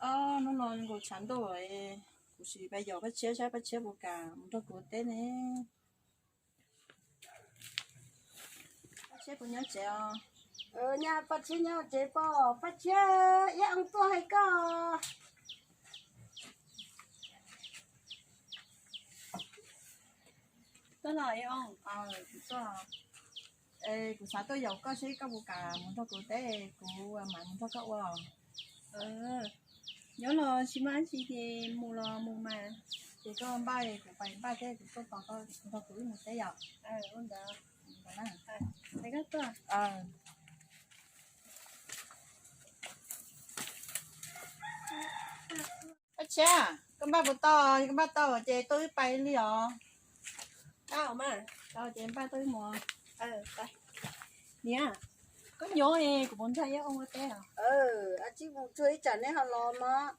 Hnub no nkaus tshav ntuj, kuv sim pais yaum Paj Tshiab saib Paj Tshiab puas kam mus nrog kuv teb ne. Paj Tshiab puas nyob tsev os? Nyab, Paj Tshiab nyob tsev pob? Paj Tshiab, Iab Ooj tuaj hais koj. Tuaj los Iab Ooj? Kuv xav tuaj yaum koj seb koj puas kam mus nrog kuv teb, kuv mam mus nrog koj ua. Nyob los tsis muaj dab tsi ces mus los mus mas. Ces koj npaj kuv pais npaj thiab kuv tuaj tos koj nrog kuv wb mus teb yom. Ua ntawd. Paj Tshiab, koj npaj puas tau? Koj npaj tau ces tuaj wb pais li os. Tau mas, tau ces npaj tuaj wb mus. Niam, koj nyob kuv puas nrog Iab Ooj ua teb os? Tsis mus tsuag ib tsam neb ho los mog.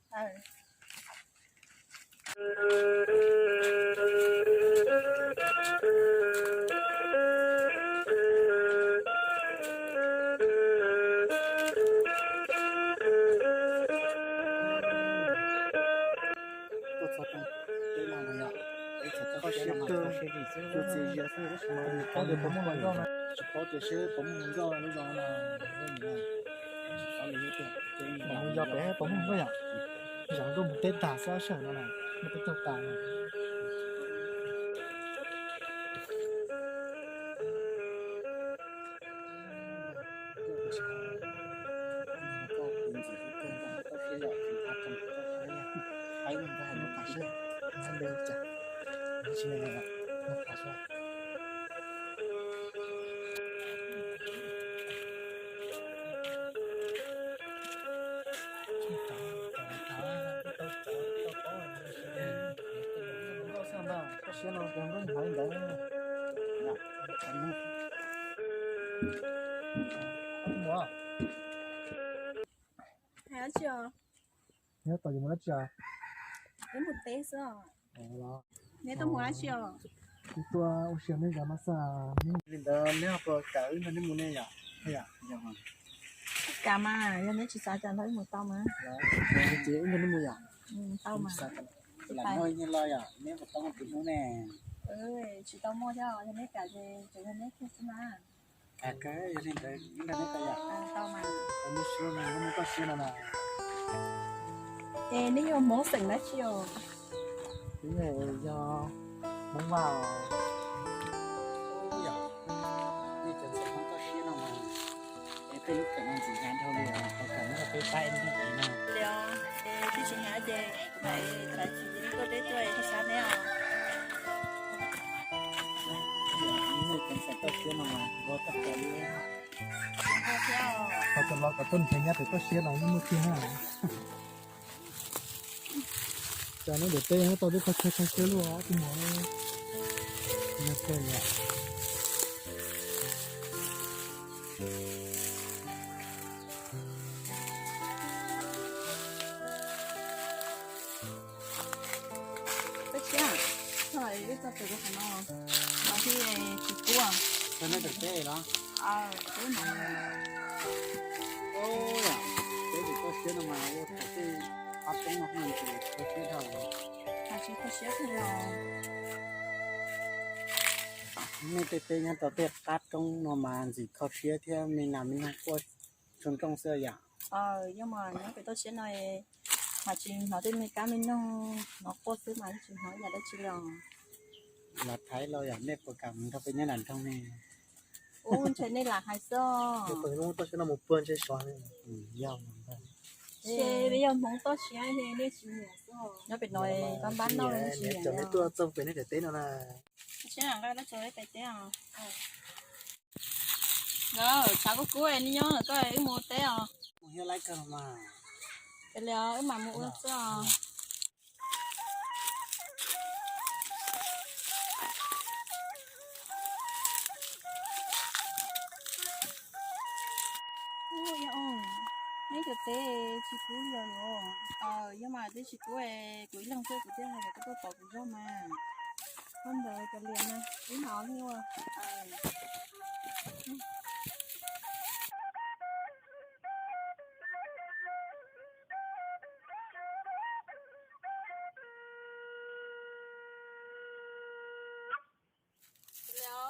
Tsis paub tias seb puas muaj mus nkauj, yog nkauj mus teb tag xwb sij hawm no na, muaj teb tag tas. Hais dab tsi os? Neb tos yuav mus dab tsi os? Wb mus teb xwb os. Neb tuaj mus dab tsi os? Kuv tuaj ua si neb zov no xwb. Li ntawd neb ho puas kam wb nrog neb mus ne yom? Kam mas, yog neb tsis xav cas nrog wb mus tau mas. Ces wb nrog neb mus yom? Tau mas. Lam noj nyiaj loj yom, neb puas tau muaj tus hlub ne? Tsis tau muaj thiab, yog neb kam ces tsuas yog neb kiag xwb mas. Yog li ntawd wb nrog neb tau yom? Tau mas. Neb siab no, neb muaj toj siab no na. Es neb yog Hmoob xeem dab tsi os? Wb yog Hmoob Vaj os. Yog nej cov ntxhais Hmoob toj siab no mas, es peb lub kawm no ntxim hnyav dhau li os, tau kawm nrog peb pab ib ntag no. Li os, es tsis hnyav ces kuv mam li xav txog tuaj teb tuaj es kuv xav neb os. Nej cov ntxhais toj siab no mas nquag tag kawg li. Qhov cov laus kom tuaj nrhiav nyab pem toj siab los yeej muaj tiag na. Cas neb ntawm teb tau tej qhov chaw kho siab luaj ob tug muam. Yog kawg yom. Peb siab, txog wb txog pem rau qhov no, los thiaj tsis kub. Txog neb pem teb los? Kub no. Peb tsis toj siab no mas ua thaum tej qab roob no ces kho siab dhau. Tsis kho siab kawg los. Nej tej teb nyob rau tej qab roob no mas ntxim kho siab thiab me nas me noog quaj tsuag nrooj xwb yom. Yog mas nyob pem toj siab no, mas tsis hnov tej me kab me noog hnov quaj xwb mas tsis hnov yam dab tsi li os. Los Thaib los yom, nej puas kam mus nrog peb nyob nram nroog ne? Ub, ntshe nej lam hais xwb. Toj siab no mus puag ntshe sov. Yog, ntshe yog Hmoob toj siab nej tsis nyiam xwb. Nyob pem no pab npab noj tsis nyiam. Cov nej tuaj txog pem nej daim teb no na. Siab nqa dab tsi pem teb os. Nkawd tshav kub kub nej nyob koj wb mus teb os. Mus hiab laib kawg mas. Li wb mam mus ua xwb os. Neb cov teb tsis kub li os. Yog mas twb tsis kub, kuv ib leeg xwb kuv thiaj hais tias koj tuaj pom kuv zog mas. Koj ntawd cov lias na, ib hmos li ua.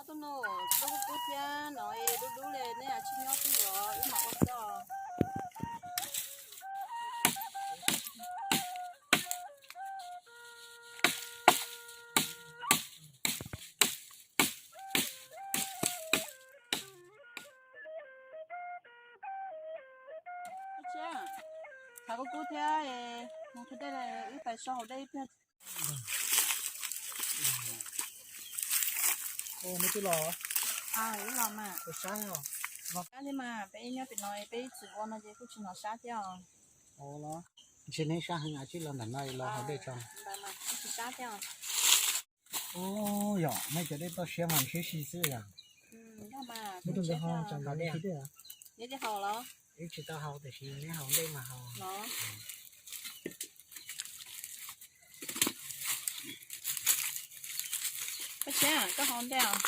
Tuaj no, koj kub thiab no, dub dub li nej tsis nyob twg los wb mam ua txoj. Thov koj kub thiab, mus qhib dej, wb pais so haus dej ib pliag. Neb twb los? Wb los mas. Sab thiab mas, peb nyob pem no peb ib txwm ua no ces kuj tsis hnov sab thiab os. Ntshe neb sab heev, tsis los ntawm no los haus dej tso. Ntawd mas kuj tsis sab thiab os. Ub, yog nej cov dej toj siab mas siab si xwb yog. Neb twb haus los? Wb tsis tau haus tiam sis neb haus dej mas haus. Koj siab, koj haus dej os.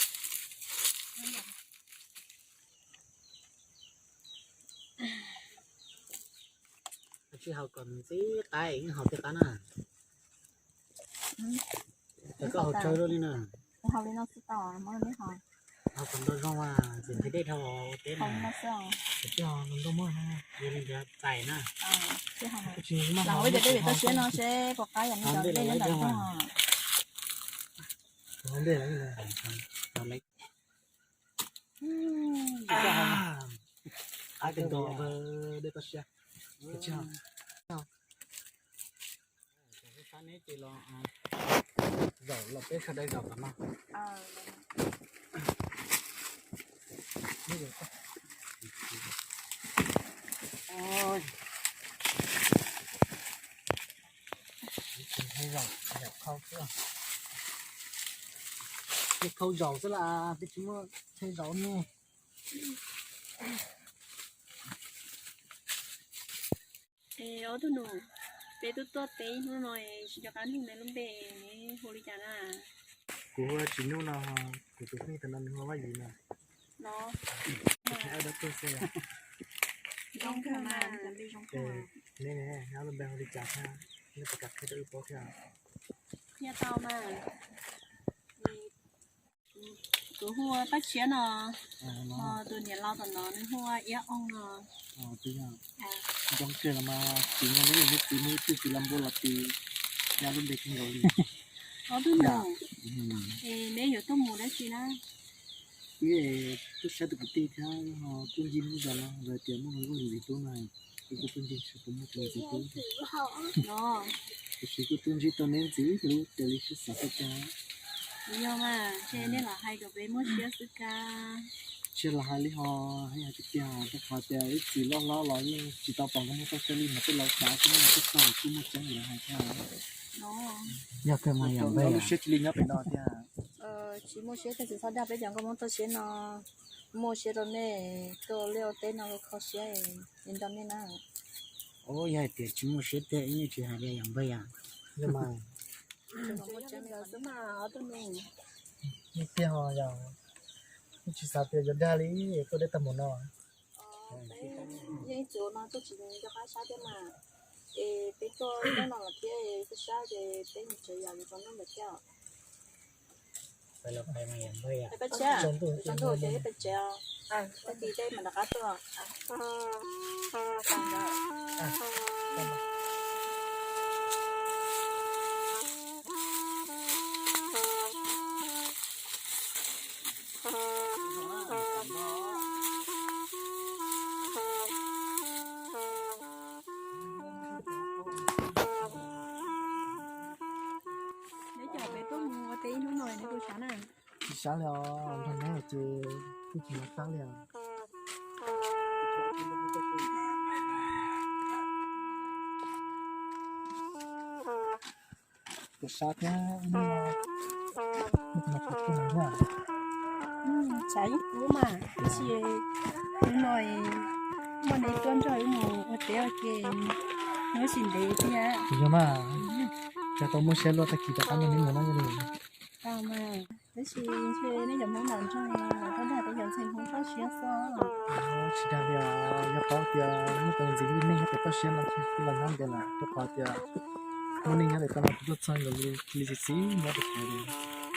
Tsis haus kom ntxim qab, haus tej qab na. Ces koj haus tsawg luaj li na? Haus li no xwb tau, muab neb haus. Haus kom ntau zoo mas ntxim nqhis dej dhau ua teb na. Tsis haus ntau muaj, yog li ntawd txais na. Tsis haus, lam haus ib cov dej pem toj siab no seb puas qab yam li cov dej nyob ntawm no. Qab kawg nkaus dej toj siab. Sab neb ces los zaum los peb sawv daws zaum tom no. Zaum, zaum khau xwb. Khau zaum xwb las, twb tsis muaj chaw zaum ne. Es ob tug nus, peb twb tuaj teb hnub no es tsis nco qab nug neb lub npe, neb hu li cas na? Kuv hu ua Tsis Nuj no, kuv tus phooj ywg ntawm no nws hu ua Vaj Yim no. Neb ne, neb lub npe hu li cas thiab, neb puas kam qhia rau wb paub thiab? Qhia tau mas. Kuv hu ua Paj Tshiab no, ho tus niam laus tom no nws hu ua Iab Ooj no. Zoo kawg los mas, tsis nyob neb, neb txiv muaj ib tug txiv los npua los tsis nyob lub npe kawg nkaus li. Ob tug nus, es neb yuav tuaj mus dab tsi na? Wb tuaj saib tus kwv tij thiab ho tuaj ncig lub zos no, lawv tias muaj ib lub ntxim hlub no, wb kuj tuaj ncig saib puas muaj tus ntxim hlub. Tiam sis kuj tuaj ntsib tau neb ntxim hlub tias li sib xav xwb tiag. Yog mas, ntshe nej los hais kom peb muaj siab xwb kab. Tsis los hais li ho, hais tiag tiag, rau qhov tias wb txiv loj hlob los yeej tsis tau pom nkauj muam toj siab li, mas tej laus xav tias muaj toj siab kuj muaj tseeb li lawv hais thiab. Yog kawg mas yog npawg, lub siab cia li nyob pem no thiab. Tsis muaj siab thiaj tsis txhob dag peb cov nkauj muam toj siab no. Muaj siab rau nej tuaj liaj ua teb no kho siab li nrog nej na. Yog hais tias tsis muaj siab tiag ib yeej tsis hais li yom npawg yom. Tiag ho yog, tsis xav tias yuav dag li tuaj deb tag mus no. Yeej tsuav no tuaj tsis nco qab sab thiab mas, es peb tuaj nyob no los thiab, tuaj sab ces peb mus tsev yom, yuav tau noj ntawd thiab. Peb tsev, tsaus ntuj ces peb tsev os, tag kis tej mam rov qab tuaj. Neb coj peb tuaj mus ua teb ib hnub no neb puas sab na? Tsis sab li os, nrog neb ces kuj tsis hnov sab li os. Kuv sab thiab, hnub no kuv tuaj mus thiab. Tshav yeej kub mas, tab sis hnub no muaj neb tuaj nrog wb mus ua teb ua ke, hnub tsis ntev thiab. Yog mas, tsam tau muaj siab luaj tag kis rov qab nrog neb mus no yog li. Tau mas, tab sis ntshe nej cov Hmoob nram nroog los tuaj dag peb cov ntxhais Hmoob toj siab xwb. Tsis dag li os, yog paub tias muaj tus ntxim li nej nyob pem toj siab no ces kuj los nyob ntev lawm, rau qhov tias muaj nej nyob pem toj no kuv tuaj txog nkaus li, cia li txiv txiv nyob rau kuv li.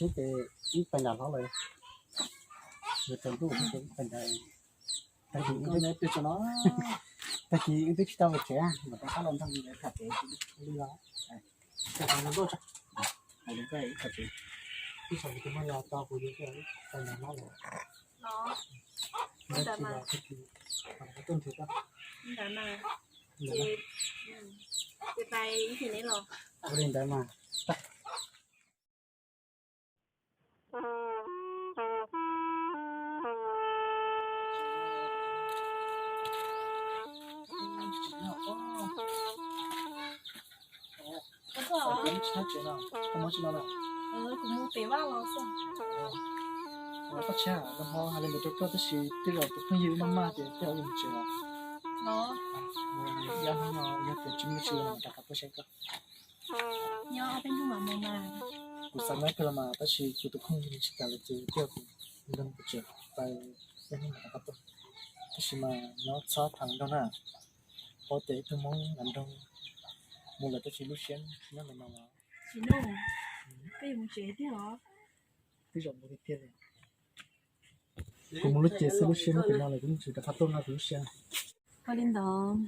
xwb ces wb pais nram hlob lawm. Yuav tsaus ntuj xwb ces wb pais nram. Tag kis wb twb tsis tau pais tsev, mam rov qab los nrog tham tsev li los. Hais li koj ib qho tsev, ib qho kuv tus muaj yos tau kuv yuav pais nram hlob lawm. Ntawd mas, ces, ces pais ib chim neb los. Ua li ntawd mas. Kuv mus pem vaj los xwb. Koj tsis hais, koj hais li ntawd rau koj tab sis tej zaum tus phooj ywg maj maj ces tej zaum mus tsev lawm. Yog hnub no yog tias tsis muaj tsis los rov qab tuaj saib koj. Nyob ob peb hnub mam mus mas. Kuv xav nyob kiag los mas tab sis kuv tus phooj ywg nws tsis kam los ces tej zaum kuv nrog nws pem tsev, peb hnub mam rov qab tuaj. Tab sis mas nyob txhob tham nrog na, paub tias ib tug Hmoob hluas nraug mus lawm tab sis lub siab nyob ntawm no los. Tsis nug, koj yuav mus tsev tiag los? Twb zaum mus tiag tiag li. Kuv mus lub ces xwb lub siab nyob pem no lawm kuv yeej tsis rov qab tuaj no kuv lub siab. Ua li ntawd,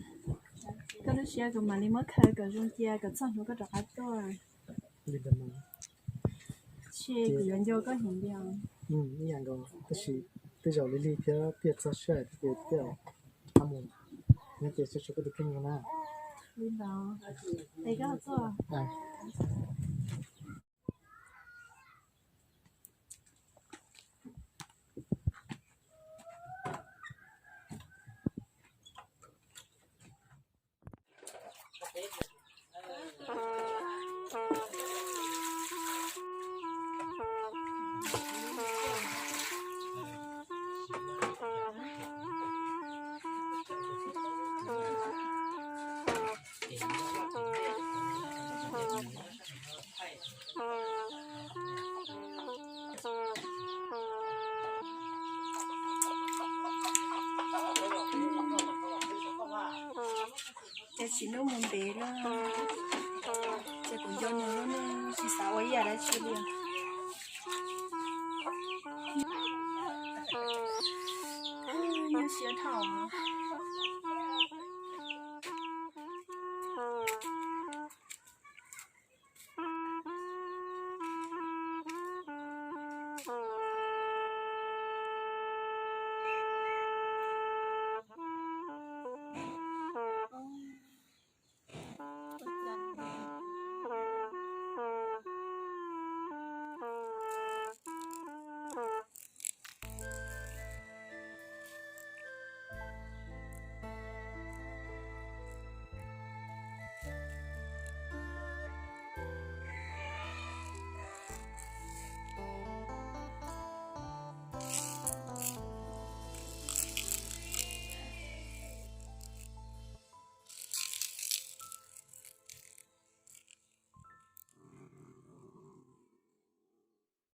koj lub siab kuv mam li muab khaws kom zoo cia kom txog hnub koj rov qab tuaj. Li ntawd mas. Ces kuv yuav nco koj heev li os. Ib yam nkaus tab sis tej zaum li lig thiab tiaj txog sij hawm thiab ces tej zaum rov qab mus, nyob ces tsuag tsuag koj tus kheej no na. Li ntawd, es koj txog. Ces tsis nug mus ntev lawm, ces kuv nco nws lub neej tsis xav ua ib yam dab tsi li. Nyuaj siab dhau.